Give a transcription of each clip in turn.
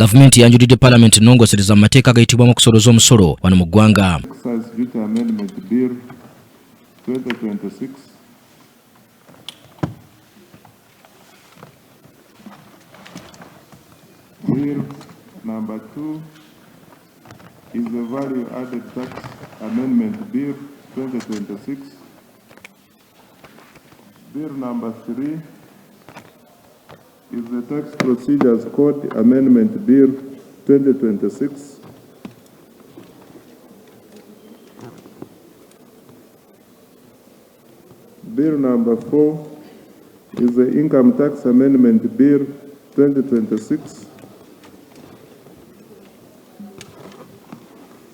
Gavumenti yanjulidde Palamenti ennongoosereza mu mateeka agayitibwamu okusolooza omusolo wano mu ggwanga. Excise Duty Amendment Bill 2026. Bill number 2 is the Value Added Tax Amendment Bill 2026. Bill number 3 is the Tax Procedures Code Amendment Bill 2026. Bill number 4 is the Income Tax Amendment Bill 2026.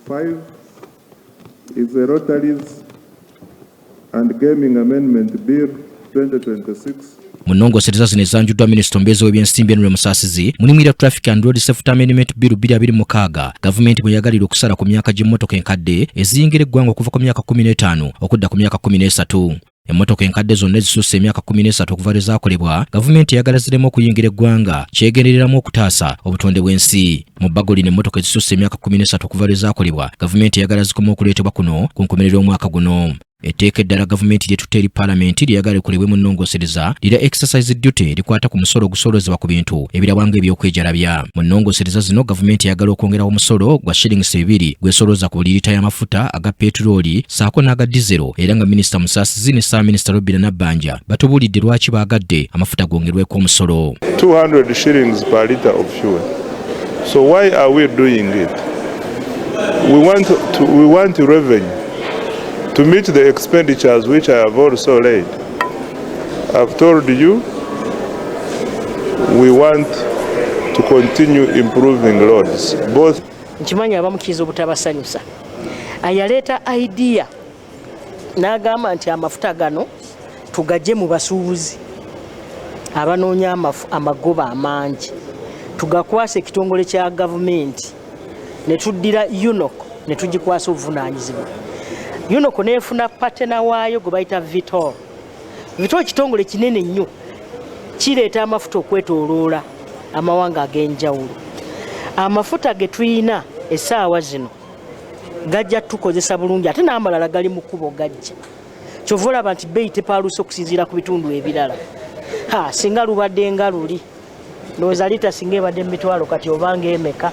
5 is the Lotteries and Gaming Amendment Bill 2026. Mu nnongoosereza zino ezanjuddwa minisita omubeezi w'ebyensimbi Henry Musaasizi mulimu erya Traffic and Road Safety Amendment Bill 2026, gavumenti bwe yagalira okusala ku myaka gy'emmotoka enkadde eziyingira eggwanga okuva ku myaka 15 okudda ku myaka 13. Emmotoka enkadde zonna ezisusse emyaka 13 okuva lwe zaakolebwa, gavumenti eyagala zireme okuyingira eggwanga, kyegendereramu okutaasa obutonde bw'ensi. Mu bbago lino emmotoka ezisusse emyaka 13 okuva lwe zaakolebwa, gavumenti eyagala zikome okuleetebwa kuno ku nkomerero y'omwaka guno. Etteeka eddala gavumenti lyetutte eri Palamenti lyeyagala likolebwe mu nnongoosereza lirya Excise Duty erikwata ku musolo ogusoloozebwa ku bintu ebirabwa ng'ebyokwejalabya. Mu nnongoosereza zino gavumenti eyagala okwongerawo omusolo gwa shillings 2 gwesolooza ku buli liita y'amafuta aga petulooli ssaako n'aga dizero, era nga Minisita Musaasizi ne Ssaabaminisita Robinah Nabbanja batubuulidde lwaki baagadde amafuta gongerweko omusolo. 200 shillings per litre of fuel. So why are we doing it? We want revenue to meet the expenditures which I have also laid. I've told you we want to continue improving roads. Both Nkimanyi abamu kiyinza obutabasanyusa. Ayaleeta idea n'agamba nti amafuta gano tugajje mu basuubuzi abanoonya amagoba amangi, tugakwase ekitongole kya gavumenti, ne tuddira UNOC ne tugikwasa obuvunaanyizibwa. UNOC n'efuna partner waayo gwe bayita Vitol. Vitol kitongole kinene nnyo, kireeta amafuta okwetooloola amawanga ag'enjawulo. Amafuta ge tulina essaawa zino gajja tukozesa bulungi, ate n'amalala gali mu kkubo gajja. Kyova olaba nti bbeeyi tepaaluuse okusinziira ku bitundu ebirala. Ha, singa lubadde nga luli ndowooza liita singa ebadde mu mitwalo kati obanga emeka?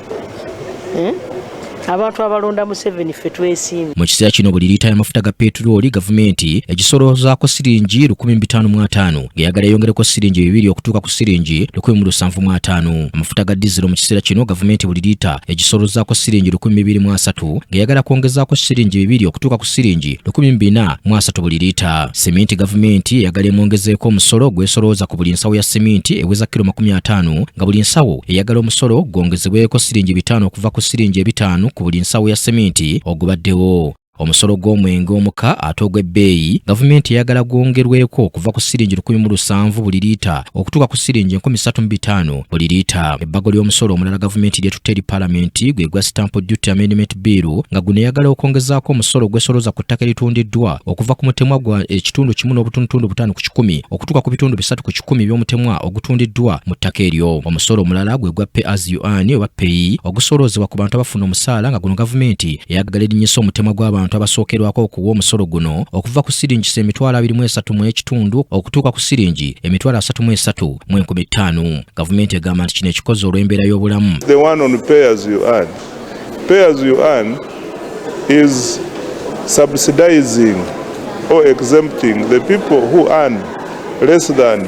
Abantu abalonda Museveni ffe twesiimye. Mu kiseera kino buli liita y'amafuta ga petulooli gavumenti egisoloozaako siringi 1550, ng'eyagala eyongereko siringi 2 okutuuka ku siringi 1750. Amafuta ga dizero mu kiseera kino gavumenti buli liita egisoloozaako siringi 1230, ng'eyagala kwongezaako siringi 2 okutuuka ku siringi 1430 buli liita. Seminti gavumenti eyagala emwongezeeko omusolo gwesolooza ku buli nsawo ya seminti eweza kilo 50, nga buli nsawo eyagala omusolo gwongezebweko siringi 5 okuva ku siringi 5 ku buli nsawo ya seminti ogubaddewo. Omusolo gw'omwenge omuka ate ogw'ebbeeyi gavumenti eyagala gwongerweko okuva ku siringi 1700 buli liita okutuuka ku siringi 3500 buli liita. Ebbago ly'omusolo omulala gavumenti lyetutte eri Palamenti gwe gwa Stamp Duty Amendment Bill, nga guno eyagala okwongezaako omusolo ogwesolooza ku ttaka eritundiddwa okuva ku mutemwa gwa ekitundu kimu n'obutundutundu 5 ku kikumi okutuuka ku bitundu 3 ku kikumi by'omutemwa ogutundiddwa mu ttaka eryo. Omusolo omulala gwe gwa Pay as you earn oba PAYE ogusoloozebwa ku bantu abafuna omusaala, nga guno gavumenti eyagala erinnyisa omutemwa gw'abantu abasookerwako okuwa omusolo guno okuva ku siringi 23,500 okutuuka ku siringi 33,500. Gavumenti egamba nti kino ekikoze olw'embeera y'obulamu. The one on pay as you earn. Pay as you earn is subsidizing or exempting the people who earn less than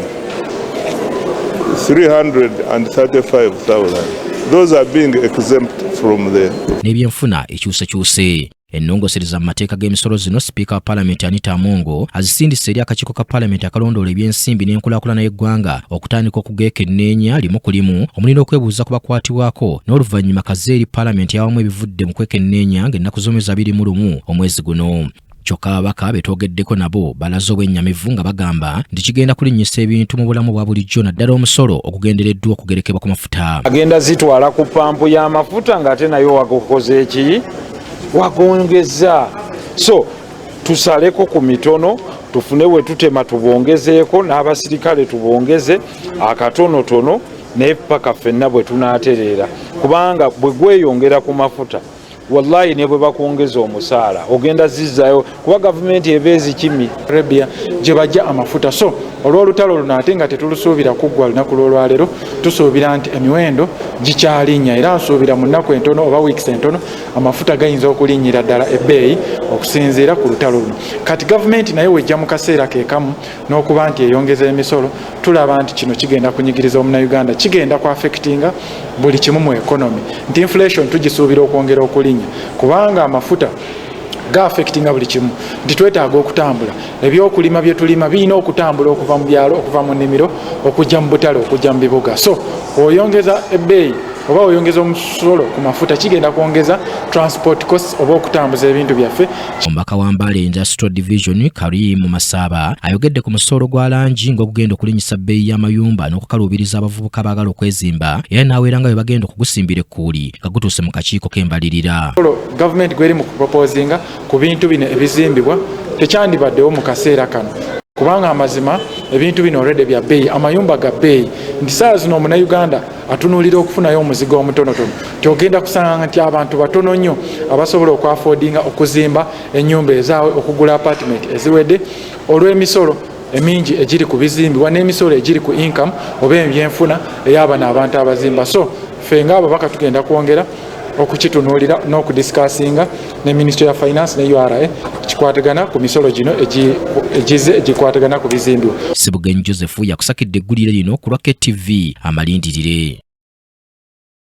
335,000. Those are being exempt from the N'ebyenfuna ekyusekyuse. Ennongoosereza mu mateeka g'emisolo zino Sipiika wa Palamenti Anita Among azisindise eri akakiiko ka Palamenti akalondoola ebyensimbi n'enkulaakulana y'eggwanga okutandika okugeekenneenya limu ku limu, omuli n'okwebuuza ku bakwatibwako, n'oluvannyuma kaze eri Palamenti awamu ebivudde mu kwekenneenya ng'ennaku z'omwezi 21 omwezi guno. Kyokka ababaka be twogeddeko nabo balaze obwennyamivu nga bagamba nti kigenda kulinnyisa ebintu mu bulamu bwa bulijjo, naddala omusolo ogugendereddwa okugerekebwa ku mafuta. Agenda zitwala ku pampu y'amafuta ng'ate nayo wagukoze eki wagongeza. So tusaleko ku mitono, tufune we tutema tubongezeeko, n'abasirikale tubongeze akatonotono. Naye paka ffenna bwe tunaatereera, kubanga bwe gweyongera ku mafuta, wallahi ne bwe bakwongeza omusaala ogenda zizzayo, kuba gavumenti eba ezikimi. Arabia gye bajja amafuta. So olw'olutalo luno, ate nga tetulusuubira kuggwa lunaku lw'olwaleero, tusuubira nti emiwendo gikyalinnya, era nsuubira mu nnaku entono oba weeks entono amafuta gayinza okulinnyira ddala ebbeeyi okusinziira ku lutalo luno. Kati gavumenti naye wejja mu kaseera ke kamu n'okuba nti eyongeza emisolo, tulaba nti kino kigenda kunyigiriza omunauganda, kigenda ku affectinga buli kimu mu economy, nti inflation tugisuubira okwongera okulinnya, kubanga amafuta gaaffectinga buli kimu, nti twetaaga okutambula, ebyokulima bye tulima birina okutambula okuva mu byalo, okuva mu nnimiro, okujja mu butale, okujja mu bibuga. So oyongeza ebbeeyi oba oyongeza omusolo ku mafuta, kigenda kwongeza transport costs oba okutambuza ebintu byaffe. Omubaka wa Mbale Industrial Division, Karim Masaba, ayogedde ku musolo gwa langi ng'ogugenda okulinyisa bbeeyi y'amayumba n'okukaluubiriza abavubuka abaagala okwezimba, era n'awera nga bwe bagenda okugusimbira ekkuuli nga gutuuse mu kakiiko k'embalirira. Gavumenti gweri mu kuproposinga ku bintu bino ebizimbibwa tekyandibaddewo mu kaseera kano, kubanga amazima ebintu bino already bya bbeeyi, amayumba ga bbeeyi, nti saa zino omunauganda atunuulira okufunayo omuzigo omutonotono, nti ogenda kusanga nti abantu batono nnyo abasobola okwaffordinga okuzimba ennyumba ezaabwe, okugula apartment eziwedde, olw'emisolo emingi egiri ku bizimbibwa n'emisolo egiri ku income oba ebyenfuna ey'abano abantu abazimba. So ffe ng'ababaka tugenda kwongera okukitunuulira n'okudiscussinga ne Ministry ya Finance ne URA kikwatagana ku misolo gino egize egikwatagana ku bizimbibwa. Sibugenyi Joseph yakusakidde eggulire lino ku lwa KTV Amalindirire.